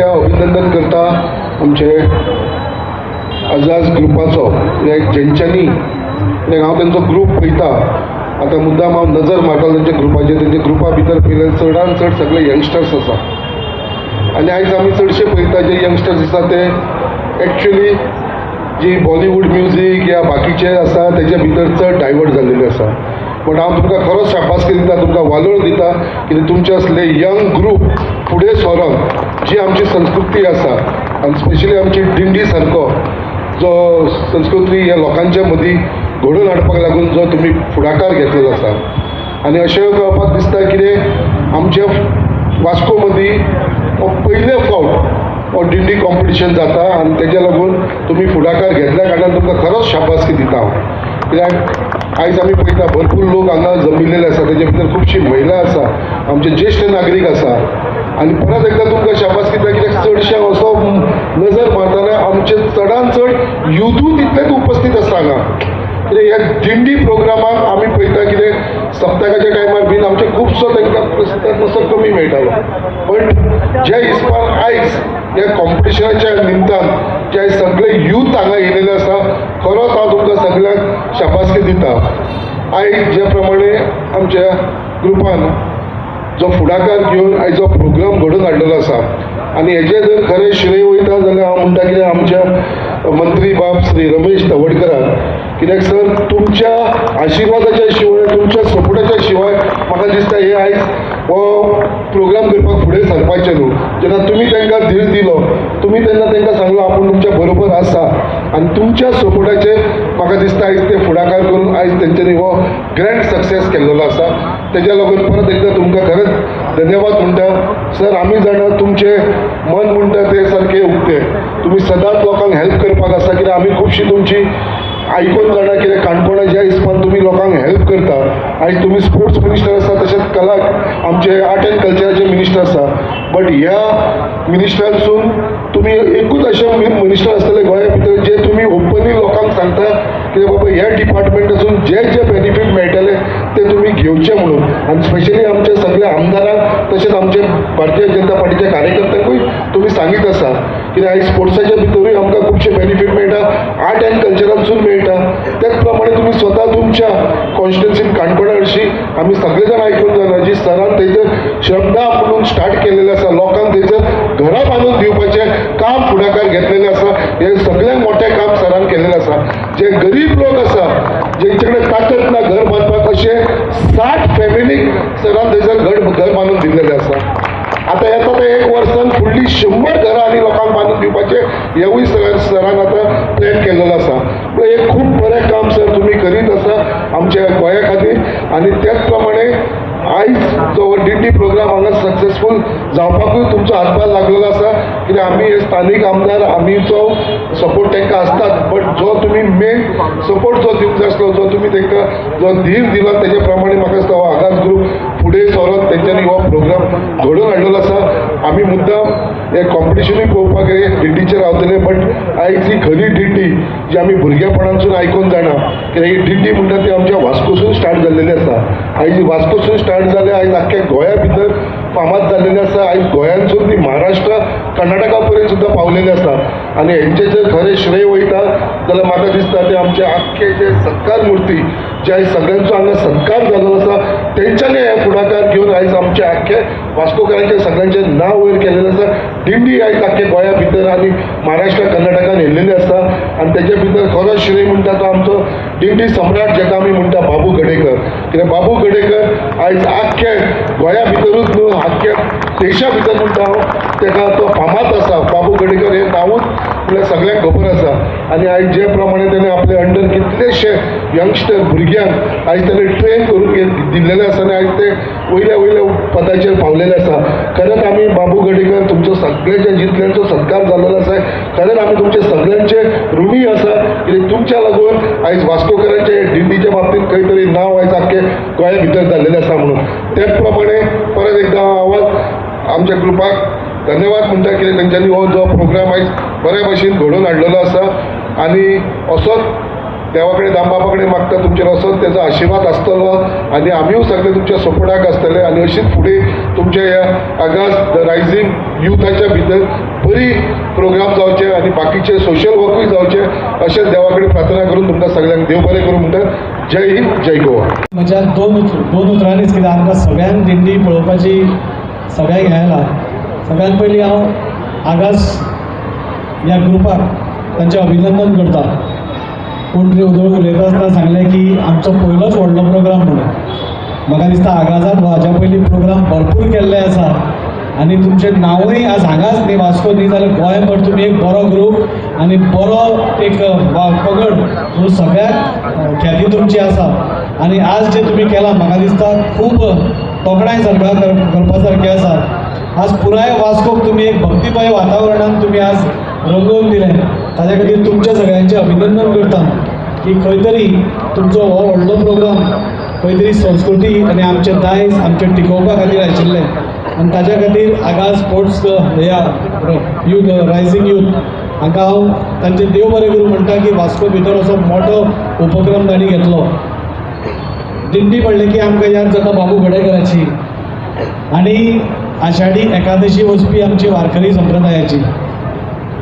पयलीं हांव अभिनंदन करता आमचे आझाद ग्रुपाचो, जेंच्यांनी हांव तेंचो ग्रूप पळयता आतां मुद्दाम हांव नजर मारता तेंच्या ग्रुपाचेर. तेंच्या ग्रुपा भितर पयल्यार चडान चड सगळे यंगस्टर्स आसा आनी आयज आमी चडशे पळयता जे यंगस्टर्स आसा ते एक्चुली जी बॉलिवूड म्युजीक या बाकीचे आसा तेच्या भितर चड डायवर्ट जाल्लेले आसा. बट हांव तुमकां खरोच शाबासकी दिता, तुमकां वालोर दिता की तुमचे असले यंग ग्रूप फुडें सरोन जी आमची संस्कृती आसा आनी स्पेशली आमची दिंडी सारको जो संस्कृती ह्या लोकांच्या मदीं घडोवन हाडपाक लागून जो तुमी फुडाकार घेतलेलो आसा. आनी अशें कळपाक दिसता कितें आमच्या वास्को मदीं हो पयले फावट हो दिंडी कॉम्पिटिशन जाता आनी तेज्या लागून तुमी फुडाकार घेतल्या कारणान तुमकां खरोच शाबासकी दिता हांव. कित्याक आयज आमी पळयता भरपूर लोक हांगा जमिल्लेले आसा, तेजे भितर खुबशी महिला आसा, आमचे ज्येश्ठ नागरीक आसा. आनी परत एकदां तुमकां शाबासकी दिता कित्याक चडशे असो नजर मारतना आमचे चडान चड युथूय तितलेच उपस्थीत आसा हांगा. कित्याक ह्या दिंडी प्रोग्रामाक आमी पळयता कितें सप्तकाच्या टायमार बीन आमचे खुबसो तांकां प्रतिसाद मातसो कमी मेळटालो, बट जे हिसपान आयज ह्या कॉम्पिटिशनाच्या निमतान जे सगळे यूथ हांगा येयलेले आसा, खरोच हांव तुमकां सगळ्यांक शाबासकी दिता. आयज जे प्रमाणे आमच्या ग्रुपान जो फुडाकार घेवन आयज जो प्रोग्राम घडोवन हाडलेलो आसा आनी हेजें जर खरें श्रेय वयता जाल्यार हांव म्हणटा कितें आमच्या मंत्री बाब श्री रमेश तवडकराक. कित्याक सर तुमच्या आशिर्वादाच्या शिवाय, तुमच्या सपोर्टाच्या शिवाय म्हाका दिसता हे आयज हो प्रोग्राम करपाक फुडें सरपाचें न्हू. जेन्ना तुमी तांकां धीर दिलो, तुमी तेन्ना तांकां सांगलो आपूण तुमच्या बरोबर आसा आनी तुमच्या सपोर्टाचेर म्हाका दिसता आयज ते फुडाकार करून आयज तेंच्यांनी हो ग्रँड सक्सेस केल्लो आसा. तेज्या लागून परत एकदां तुमकां खरेंच धन्यवाद म्हणटा. सर आमी जाणा तुमचें मन म्हणटा तें सारकें उक्तें, तुमी सदांच लोकांक हेल्प करपाक आसा. कित्याक आमी खुबशी तुमची आयकून जाणा कितें काणकोणा ज्या हिसपान तुमी लोकांक हेल्प करता. आयज तुमी स्पोर्ट्स मिनिस्टर आसा, तशेंच कला आमचे आर्ट एंड कल्चराचे मिनिस्टर आसा, बट ह्या मिनिस्टरांसून तुमी एकूच अशें मिनिस्टर आसतले गोंया भितर जे तुमी ओपनली लोकांक सांगता की बाबा ह्या डिपार्टमेंटासून जे जे बेनिफीट मेळटले ते तुमी घेवचे म्हणून. आनी स्पेशली आमच्या सगळ्या आमदारांक तशेंच आमचे भारतीय जनता पार्टीच्या कार्यकर्त्यांकूय तुमी सांगीत आसा कित्याक आयज स्पोर्ट्साच्या भितरूय आमकां खुबशे बेनिफीट मेळटा, आर्ट एंड कल्चरांसून मेळटा. त्याच प्रमाणे तुमी स्वता तुमच्या कॉन्स्टिट्युन्सीन काणकोणा हरशीं आमी सगळे जाण आयकून जाणा जी सरान थंयसर श्रद्धा म्हणून स्टार्ट केलेलें आसा, लोकांक थंयसर घरां बांदून दिवपाचें काम फुडाकार घेतलेलें आसा. हें सगळ्यांत मोठें काम सरान केल्लें आसा. जे गरीब लोक आसा जेंचे कडेन ताकद ना घर बांदपाक, अशें 60 फॅमिलीक सरान थंयसर घर बांदून दिल्लेलें आसा. आतां येता ते एक वर्सान फुडली 100 घरां आनी लोकांक बांदून दिवपाचें हेवूय सरान आतां प्लॅन केल्लेलो आसा. पूण हें खूब बरें काम सर तुमी करीत आसा आमच्या गोंया खातीर. आनी त्याच प्रमाणे आयज जो दिंडी प्रोग्राम हांगा सक्सेसफूल जावपाकूय तुमचो हातभार लागलेलो आसा. कित्याक आमी हे स्थानीक आमदार आमीचो सपोर्ट तांकां आसतात, बट जो तुमी मेन सपोर्ट जो दिवंक जाय आसलो, जो तुमी तांकां जो धीर दिलो तेजे प्रमाणे म्हाका दिसता हो आगाज ग्रूप फुडें सरोन तेंच्यांनी हो प्रोग्राम घडोवन हाडलेलो आसा. आमी मुद्दाम हें कॉम्पिटिशनूय पळोवपाक हे दिंडीचेर रावतले, बट आयज ही खरी दिंडी जी आमी भुरगेपणांसून आयकून जाणा कित्याक ही दिंडी म्हणटा ती आमच्या वास्कोसून स्टार्ट जाल्लेली आसा. आयज ही वास्कोसून स्टार्ट जालें, आयज आख्ख्या गोंया भितर फामाद जाल्लेली आसा. आयज गोंयांसून ती महाराष्ट्र कर्नाटका पर्यंत सुद्दां पावलेली आसा. आनी हेंचें जर खरें श्रेय वयता जाल्यार म्हाका दिसता ते आमचे आख्खे जे सत्कार मुर्ती जे आयज सगळ्यांचो हांगा सत्कार जाल्लो आसा तेंच्यांनी हे फुडाकार घेवन आयज आमचे आख्खे वास्कोकारांचें सगळ्यांचें नांव वयर केलेलें आसा. दिंडी आयज आख्खे गोंया भितर आनी महाराष्ट्र कर्नाटकान येयल्लेली आसा. आनी तेजे भितर खरो श्रेय म्हणटा तो आमचो दिंडी सम्राट जेका आमी म्हणटा बाबू गडेकर. कित्याक बाबू गडेकर आयज आख्खे गोंया भितरूच न्हू आख्ख्या देशा भितर म्हणटा हांव तेका तो फामाद आसा. बाबू गडेकर हें नांवूच म्हणल्यार सगळ्यांक खबर आसा. आनी आयज जे प्रमाणे तेणें आपले अंडर कितलेशे यंगस्टर भुरग्यांक आयज तेणें ट्रेन करून दिल्लेले आसा आनी आयज ते वयल्या वयल्या पदाचेर पावलेले आसा. खरेंच आमी बाबू गडेकर तुमचो सगळ्यांच्या जितल्यांचो सत्कार जाल्लो आसा, खरेंच आमी तुमचे सगळ्यांचे ऋणी आसा. कित्याक तुमच्या लागून आयज वास्कोकरांचे दिंडीच्या बाबतींत खंय तरी नांव आयज आख्खे गोंया भितर जाल्लेलें आसा. म्हणून त्याच प्रमाणे परत एकदां आवाज आमच्या ग्रुपाक धन्यवाद म्हणटा कित्याक तेंच्यांनी हो जो प्रोग्राम आयज बऱ्या भशेन घडोवन हाडलेलो आसा. आनी असोच देवा कडेन दामबाबा कडेन मागता तुमचेर असोच तेजो आशिर्वाद आसतलो आनी आमीय सगळे तुमच्या सपोर्टाक आसतले आनी अशीच फुडें तुमच्या ह्या आगाज the rising युथाच्या भितर बरी प्रोग्राम जावचे आनी बाकीचे सोशल वर्कूय जावचे अशें देवा कडेन प्रार्थना करून तुमकां सगळ्यांक देव बरें करूं म्हणटा. जय हिंद, जय गोवा. म्हज्या दोन उतरांनीच कित्याक आमकां सगळ्यांक दिंडी पळोवपाची सगळ्यांक हें आयला. सगळ्यांत पयलीं हांव आगास ह्या ग्रुपाक तांचें अभिनंदन करता. कोण तरी उदळ उलयता आसतना सांगलें की आमचो पयलोच व्हडलो प्रोग्राम म्हणून. म्हाका दिसता आगाजान हाज्या पयलीं प्रोग्राम भरपूर केल्ले आसा आनी तुमचें नांवूय आज हांगाच न्ही वास्को न्ही जाल्यार गोंयभर तुमी एक बरो ग्रूप आनी बरो एक पगड म्हणून सगळ्याक ख्याती तुमची आसा. आनी आज जें तुमी केलां म्हाका दिसता खूब तोखणाय सारका करपा सारकें आसा. आज पुराय वास्कोक तुमी एक भक्तिमय वातावरणान तुमी आज रंगोवन दिलें, ताज्या खातीर तुमच्या सगळ्यांचें अभिनंदन करता की खंय तरी तुमचो हो व्हडलो प्रोग्राम खंय तरी संस्कृती आनी आमचें दायज आमचें टिकोवपा खातीर आशिल्लें आनी ताज्या खातीर आगाज स्पोर्ट्स ह्या यूथ रायझींग यूथ हांकां हांव तांचें देव बरें करूं म्हणटा की वास्को भितर असो मोठो उपक्रम तांणी घेतलो. दिंडी म्हणलें की आमकां याद जाता बाबू गडेकराची आनी आषाढी एकादशी वचपी आमची वारकरी संप्रदायाची.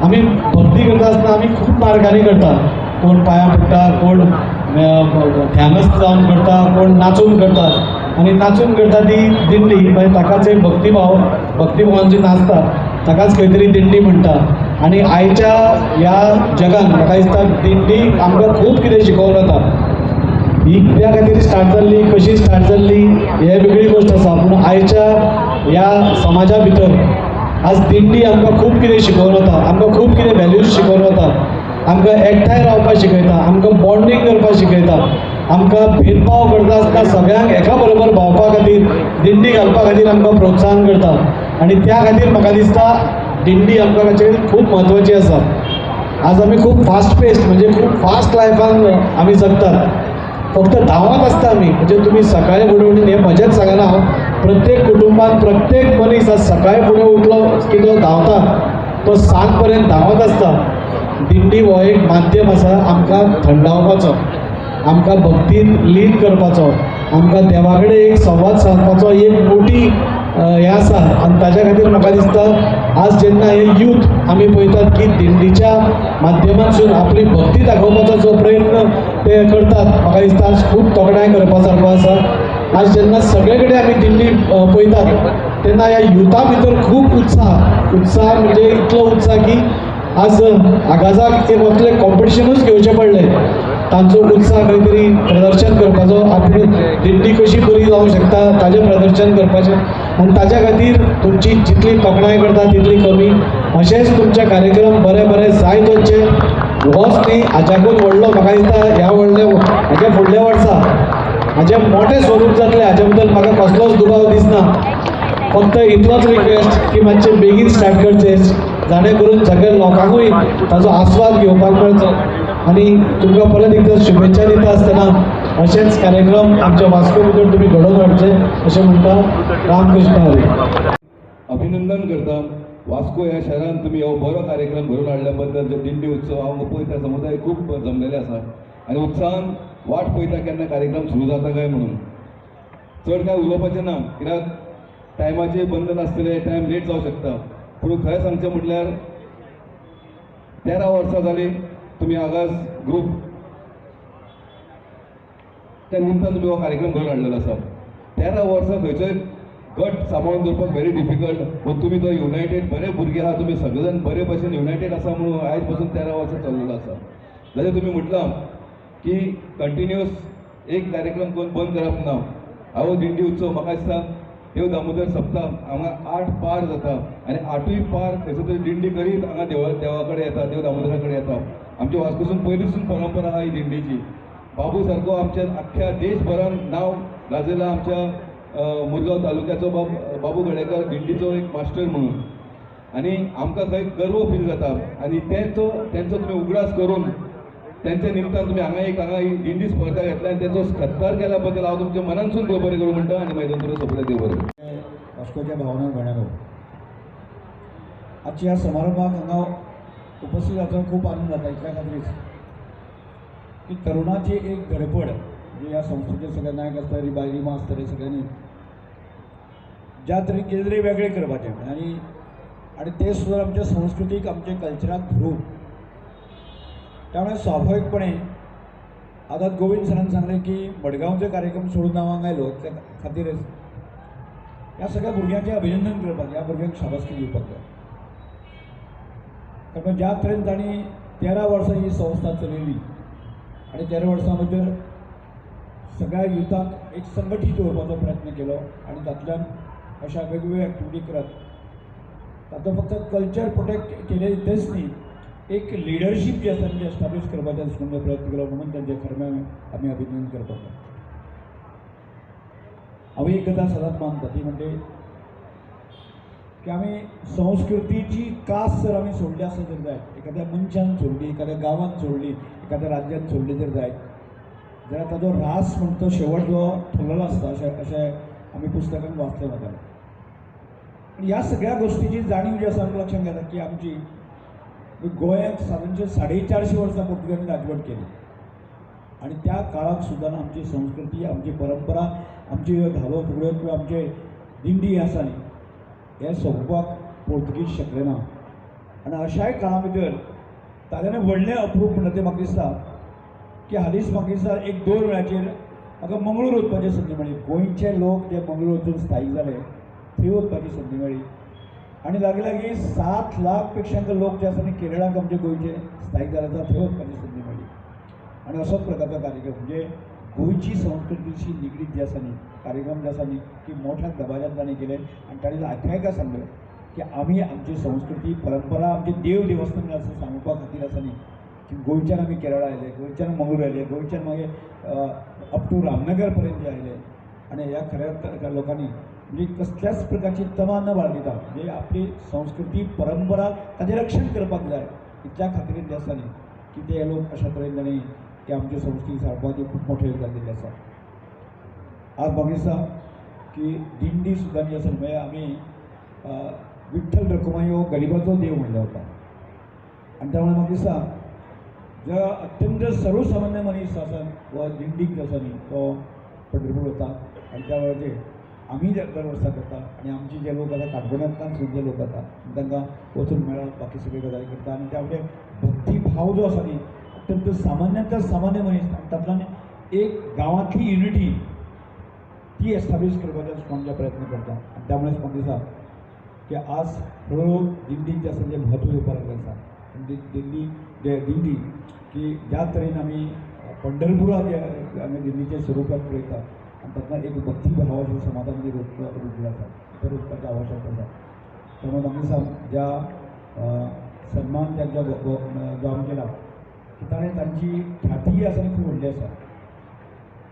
आमी भक्ती करता आसतना आमी खूब मार्गांनी करता. कोण पांयां पडटा, कोण ध्यानस्थ जावन करता, कोण नाचून करता. आनी नाचून करता ती दिंडी मागीर ताकाच एक भक्तिभावान जी नाचता ताकाच खंय तरी दिंडी म्हणटा. आनी आयच्या ह्या जगान म्हाका दिसता दिंडी आमकां खूब कितें शिकोवन वता. ही कित्या खातीर स्टार्ट जाल्ली, कशी स्टार्ट जाल्ली हे वेगळी गोश्ट आसा, पूण आयच्या ह्या समाजा भितर आज दिंडी आमकां खूब कितें शिकोवन वता, आमकां खूब कितें व्हॅल्यूज शिकोवन वता, आमकां एकठांय रावपाक शिकयता, आमकां बॉन्डींग करपाक शिकयता, आमकां भेदभाव करता आसतना सगळ्यांक एका बरोबर भोंवपा खातीर दिंडी घालपा खातीर आमकां प्रोत्साहन करता. आनी त्या खातीर म्हाका दिसता दिंडी आमकां ताचे खूब म्हत्वाची आसा. आज आमी खूब फास्ट पेस्ट म्हणजे खूब फास्ट लायफान आमी जगतात, फक्त धांवत आसता आमी. म्हणजे तुमी सकाळी फुडें उठून, हें म्हजेंच सांगना हांव, प्रत्येक कुटुंबान प्रत्येक मनीस आज सकाळी फुडें उठलो की तो धांवता, तो 7 पर्यंत धांवत आसता. दिंडी हो एक माध्यम आसा आमकां थंडावपाचो, आमकां भक्तीन लीन करपाचो, आमकां देवा कडेन एक संवाद सादपाचो एक मोठी हें आसा. आनी ताज्या खातीर म्हाका दिसता आज जेन्ना हे यूथ आमी पळयतात की दिंडीच्या माध्यमांतसून आपली भक्ती दाखोवपाचो जो प्रयत्न ते करतात, म्हाका दिसता आज खूब तोखणाय करपा सारको आसा. आज जेन्ना सगळे कडेन आमी दिंडी पळयतात तेन्ना ह्या युथा भितर खूब उत्साह म्हणजे इतलो उत्साह की आज आगाजाक एक वतले कॉम्पिटिशनूच घेवचें पडलें. तांचो उत्साह खंय तरी प्रदर्शन करपाचो, आपली दिंडी कशी बरी जावंक शकता ताजें प्रदर्शन करपाचें. आनी ताज्या खातीर तुमची जितली तोखणाय करता तितली कमी. अशेंच तुमचे कार्यक्रम बरे बरे जायत वचचे. होच न्ही, हाच्याकून व्हडलो म्हाका दिसता ह्या व्हडले हाज्या फुडल्या वर्सा हाजें मोठें स्वरूप जातलें हाजे बद्दल म्हाका कसलोच दुबाव दिसना. फक्त इतलोच रिक्वेस्ट की मातशें बेगीन स्टार्ट करचें, जाणे करून सगळ्या लोकांकूय ताजो आस्वाद घेवपाक मेळचो. आनी तुमकां परत एकदां शुभेच्छा दिता आसतना अशेंच कार्यक्रम आमच्या वास्को भितर तुमी घडोवन हाडचे अशें म्हणटा. रामकृष्ण हरी. अभिनंदन करता वास्को ह्या शहरान तुमी हो बरो कार्यक्रम घडोवन हाडल्या बद्दल. जो दिंडी उत्सव हांव पळयता समुदाय खूब जमलेले आसा आनी उत्साहान वाट पळयता केन्ना कार्यक्रम सुरू जाता काय म्हणून. चड काय उलोवपाचें ना कित्याक टायमाचें बंधन आसतलें, टायम लेट जावं शकता. पूण खरें सांगचें म्हटल्यार 13 वर्सां जालीं तुमी आगाज ग्रूप त्या निमतान तुमी हो कार्यक्रम घडोवन हाडलेलो आसा. 13 वर्सां खंयचोय गट सांबाळून दवरपाक व्हेरी डिफिकल्ट, पूण तुमी तो युनायटेड बरे भुरगे आहा, तुमी सगळे जाण बरे भशेन युनायटेड आसा म्हणून आयज पासून 13 वर्सां चल्लेलो आसा. जाल्यार तुमी म्हटलां की कंटिन्युअस एक कार्यक्रम करून बंद करप ना. हांव दिंडी उत्सव म्हाका दिसता देव दामोदर सप्ता हांगा 8 पार जाता आनी 8ूय पार खंयसर तरी दिंडी करीत हांगा देवा कडेन येता, देव दामोदरा कडेन येता. आमच्या वास्कोसून पयलींसून परंपरा आहा ही दिंडीची. बाबू सारको आमच्या आख्ख्या देशभरान नांव गाजयलां आमच्या मुरगांव तालुक्याचो बाबू गडेकर दिंडीचो एक मास्टर म्हणून. आनी आमकां खंय गर्व फील जाता आनी तेंचो तुमी उगडास करून त्यांच्या निमतान तुमी हांगा एक हांगा ही दिंडी स्पर्धा घेतल्या आनी तेचो सत्कार केल्या बद्दल हांव तुमच्या मनानसून देव बरें करूं म्हणटा आनी मागीर दोन सोंपले. देव बरें. वास्कोच्या भावना भयणांनो, आजच्या ह्या समारंभाक हांगा उपस्थित जावचो खूब आनंद जाता. इतल्या खातीरच की तरुणाची एक धडपड जे ह्या संस्थेचे सगळे नायक आसतले, रिमा आसतले, सगळ्यांनी ज्या तरेन कितें तरी वेगळें करपाचें आनी आनी तें सुद्दां आमच्या संस्कृतीक, आमच्या कल्चराक धरून. त्यामुळे स्वाभाविकपणे आतां गोविंद सरान सांगलें की मडगांवचे कार्यक्रम सोडून हांव हांगा आयलो त्या खातीरच ह्या सगळ्या भुरग्यांचें अभिनंदन करपाक, ह्या भुरग्यांक शाबासकी दिवपाक जाय. कारण ज्या तरेन तांणी 13 वर्सां ही संस्था चलयली आनी 13 वर्सां भितर सगळ्या युथाक एक संघटीत दवरपाचो प्रयत्न केलो आनी तातूंतल्यान अशा वेगवेगळ्यो एक्टिविटी करत तातूंत फक्त कल्चर प्रोटेक्ट केलें इतलेंच न्ही, एक लिडरशीप जी आसा ती एस्टाब्लीश करपाचो दृश्टीकोन प्रयत्न केलो म्हणून तांचे खरें आमी अभिनंदन करपाक जाय. हांव एक गजाल सदांच मानता ती म्हणजे की आमी संस्कृतीची कास जर आमी सोडली आसत जर जायत, एखाद्या मनशान सोडली, एखाद्या गांवान सोडली, एखाद्या राज्यान सोडली जर जायत जाल्यार ताजो ऱ्हास म्हणटा तो शेवट जो थरलेलो आसता अशें अशें आमी पुस्तकान वाचलें वतालें. आनी ह्या सगळ्या गोश्टीची जाणीव जी आसा आमकां लक्षांत घेता की आमची गोंयाक सादारणशे 450 वर्सां पोर्तुगेजांनी राजवट केली आनी त्या काळाक सुद्दां आमची संस्कृती, आमची परंपरा, आमची धालो फुगड्यो किंवा आमचे दिंडी आसा न्ही हे सोंपोवपाक पोर्तुगीज शकले ना. आनी अशाय काळा भितर ताज्यान व्हडलें अप्रूप म्हणटा तें म्हाका दिसता की हालींच म्हाका दिसता 1-2 वेळाचेर म्हाका मंगळूर वचपाची संदी मेळ्ळी. गोंयचे लोक जे मंगळूर वचून स्थायीक जाले थंय वचपाची संदी मेळ्ळी आनी लागीं लागीं 7 लाख पेक्षा लोक जे आसा न्ही केरळाक आमचे गोंयचे स्थायीक जाले आसा थंय वचपाची संदी मेळ्ळी. आनी असोच प्रकारचो कार्यक्रम म्हणजे गोंयची संस्कृतीशी निगडीत जे आसा न्ही कार्यक्रम जे आसा न्ही की मोठ्या दबाज्यान तांणी केले आनी तांणी आख्यायिका सांगल्यो की आमी आमची संस्कृती, परंपरा, आमचे देव देवस्थान आसा सांगपा खातीर आसा न्ही की गोंयच्यान आमी केरळा आयले, गोंयच्यान मंगळूर आयले, गोंयच्यान मागीर अप टू रामनगर पर्यंत जे आयले. आनी ह्या खऱ्या लोकांनी म्हणजे कसल्याच प्रकारची तमा न बाळगिता म्हणजे आपली संस्कृती, परंपरा ताजें रक्षण करपाक जाय इतल्या खातीर जें आसा न्ही की ते लोक अशा तरेन तांणी की आमची संस्कृती सांबाळपाचें खूब मोठें योगदान दिल्लें आसा. आज म्हाका दिसता की दिंडी सुद्दां जी आसा म्हणजे आमी विठ्ठल रखुमाई हो गरिबाचो देव म्हणलो वता आनी त्यामुळे म्हाका दिसता जो अत्यंत सर्वसामान्य मनीस आसा वा दिंडीक जो आसा न्ही तो पंढरपूर वता आनी त्या वेळाचेर आमी दर वर्सा करता आनी आमचे जे लोक आसा काणकोणांतल्यान सुद्दां जे लोक आसा तांकां वचून मेळप बाकी सगळ्यो गजाली करता आनी त्या म्हणजे भक्तीभाव जो आसा न्ही अत्यंत सामान्यांतल्या सामान्य मनीस आनी तातूंतल्यान एक गांवांतली युनिटी ती एस्टाब्लीश करपाचो आमचे प्रयत्न करता. आनी त्यामुळेच म्हाका दिसता की आज हळूहळू दिंडीक जे आसा तें म्हत्व येवपाक लागलें आसा. दिंडी दिंडी की ज्या तरेन आमी पंढरपुराक आमी दिंडीचें स्वरुपाक पळयता आनी तातूंतल्यान एक भक्तीभावाचें समाधान रुजलें आसा तें रुजपाची आवश्यकता आसा. त्यामुळे म्हाका दिसता ज्या सन्मान तांच्या जो आमी केला की ताणें तांची ख्याती आसा ती खूब व्हडली आसा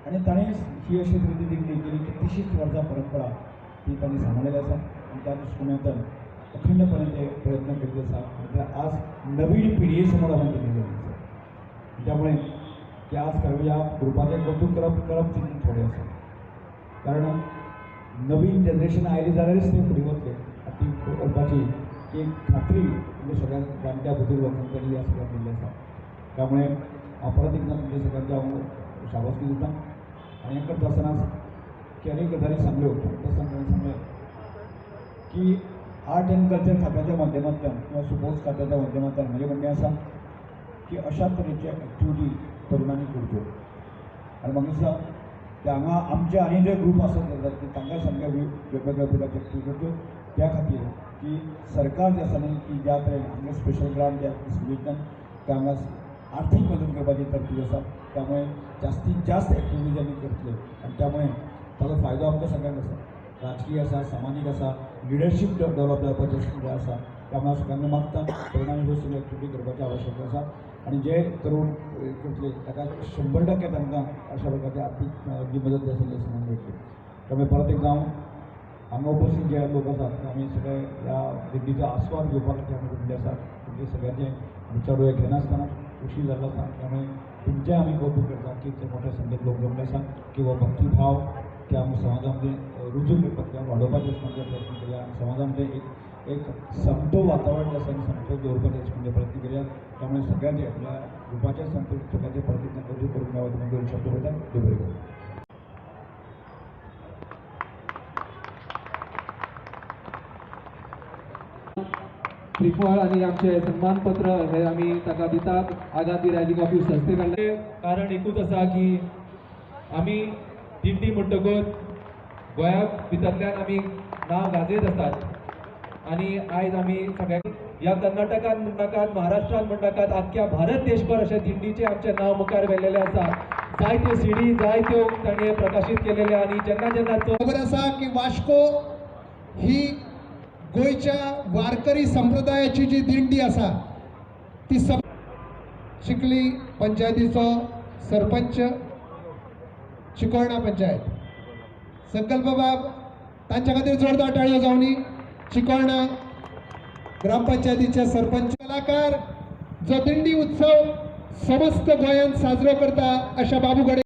आनी ताणें ही अशी तरेची दिंडी केली कितलीशीच वर्सां परंपरा ती तांणी सांबाळिल्ली आसा आनी त्या दृश्टिकोनांतल्यान अखंडपणे ते प्रयत्न करीत आसा आनी ते आज नवीन पिळगे समोर आमी दिल्ली आसा. त्यामुळे की आज खरें ह्या ग्रुपाचें कौतूक करप तितलें थोडें आसा, कारण नवीन जनरेशन आयली जाल्यारच ते फुडें वतले आनी ती करपाची एक खात्री म्हणजे सगळ्या जाणट्या बुजूर्ग लोकांक तांणी ह्या सगळ्यांक दिल्ली आसा. त्यामुळे हांव परत एकदां तुमच्या सगळ्यांचे हांव शाबासकी दिता आनी हें करता आसतनाच की अनेक गजाली सांगल्यो आसतना ताणें सांगलें की आर्ट एंड कल्चर खात्याच्या माध्यमांतल्यान किंवा स्पोर्ट्स खात्याच्या माध्यमांतल्यान म्हजें म्हणणें आसा की अशा तरेचे एक्टिविटी तरुणांनी करच्यो. आनी म्हाका दिसता की हांगा आमचे आनी जे ग्रूप आसत जाल्यार की तांकां सामक्या वेगवेगळ्या प्रकारचे एक्टिविटी करच्यो त्या खातीर की सरकार जें आसा न्ही की ज्या तरेन हांगा स्पेशल ग्रांट जे आसा स्किमींतल्यान ते हांगा आर्थीक मदत करपाची तरतूद आसा. त्यामुळे जास्तीत जास्त एक्टिविटीज आमी करतले आनी त्यामुळे ताजो फायदो आमकां सगळ्यांक आसा, राजकीय आसा, सामाजीक आसा, लिडरशीप डेवलप जावपाचें आसा. त्यामुळे हांव सगळ्यांक मागता तरुणांनी ह्यो सगळ्यो एक्टिविटी करपाची आवश्यकता आसा आनी जे तरुण करतले ताका 100% तांकां अशा प्रकारची आर्थीक जी मदत जी आसा ती सगळ्यांक मेळटली. त्यामुळे परत एकदां हांव हांगा उपस्थित जे लोक आसात आमी सगळे ह्या दिंडीचो आस्वाद घेवपा खातीर आमी जमले आसात. तुमचे सगळ्यांचे विचार डोळे घेनासतना उशीर जाल्लो आसा त्यामुळे तुमचें आमी कौतूक करता की इतले मोठ्या संख्येत लोक जमले आसा किंवा भक्तिभाव की आमी समाजा मदीं रुजू करपाक किंवा वाडोवपाचे अशें म्हणटा प्रयत्न करया आनी समाजान जें एक एक समतोल वातावरण जें आसा आनी समतोल दवरपाचे अशें म्हणटा प्रयत्न करया. त्यामुळे सगळ्यांचे आपल्या ग्रुपाचे सांगतो सगळ्यांचे परत एकदा रुजू करून घ्यावं. तुम्ही दोन शब्द बोलता. देव बरें करूं. श्रीफळ आनी आमचे सन्मानपत्र हे आमी ताका दितात आगात दी रायझींग ऑफ यूथ संस्थे कडल्यान. कारण एकूच आसा की आमी दिंडी म्हणटकूच गोंया भितरल्यान आमी नांव गाजयत आसात आनी आयज आमी सगळ्यांक ह्या कर्नाटकान म्हणनाकात, महाराष्ट्रान म्हणनाकात, आख्ख्या भारत देशभर अशें दिंडीचें आमचें नांव मुखार व्हेलेलें आसा. जायत्यो सिडी जायत्यो ताणें प्रकाशीत केलेल्यो आनी जेन्ना जेन्ना खबर आसा की वास्को ही गोंयच्या वारकरी संप्रदायाची जी दिंडी आसा ती चिखली पंचायतीचो सरपंच, चिकोळणा पंचायत, संकल्पबाब, तांच्या खातीर जोरदार टाळयो जावनी. चिकोळणा ग्रामपंचायतीचे सरपंच, कलाकार जो दिंडी उत्सव समस्त गोंयांत साजरो करता अशा बाबू गडे.